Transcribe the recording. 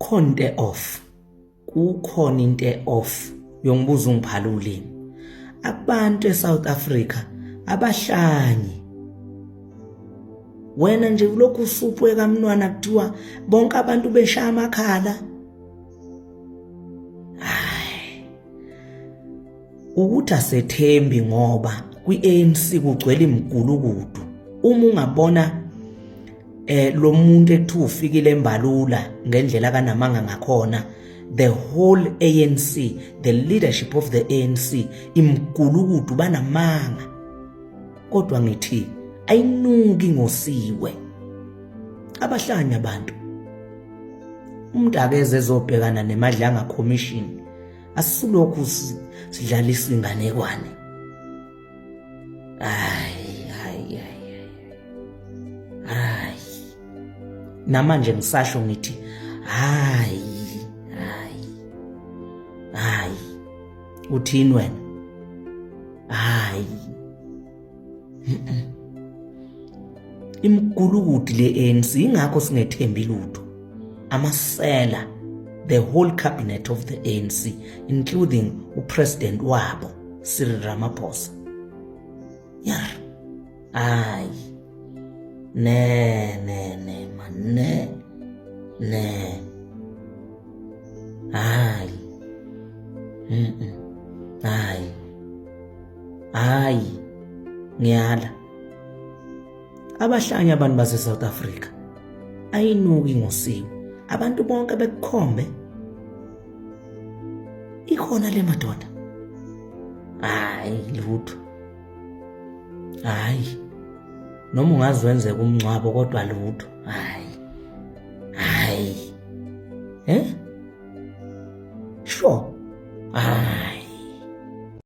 Kukhona into off, kukhona into off yongibuza ungiphala ulimi. Abantu eSouth Africa abahlanyi. Wena nje ulokhu usupwe kamnwana kuthiwa bonke abantu beshaya amakhala. Hayi, ukuthi asethembi ngoba kwi-ANC kugcwele imigulukudu. Uma ungabona lo muntu ekuthiwa ufikile embalula ngendlela kanamanga ngakhona, the whole ANC, the leadership of the ANC imgulukudu, banamanga. Kodwa ngithi ayinuki ngosiwe, abahlanya abantu. Umuntu akeze ezobhekana neMadlanga Commission, asisulokhu sidlalisa inganekwane. Hayi, hayi, hayi, hayi, namanje ngisasho ngithi hayi, hayi, hayi. Uthini wena? Hayi, imigulukudu le ANC, ingakho singethembi lutho. Amasela, the whole cabinet of the ANC, including upresident wabo Cyril Ramaphosa. Yar, hayi, ne ne ne man, ne ne, hayi, hayi, hayi, ngiyala. Abahlanye abantu base South Africa, ayinuki ngosiwe. Abantu bonke bekukhombe ikhona le madoda. Hayi, lutho, hayi, noma ungazwenzeka umngcwabo kodwa lutho, hayi, hayi, eh, sure, hayi.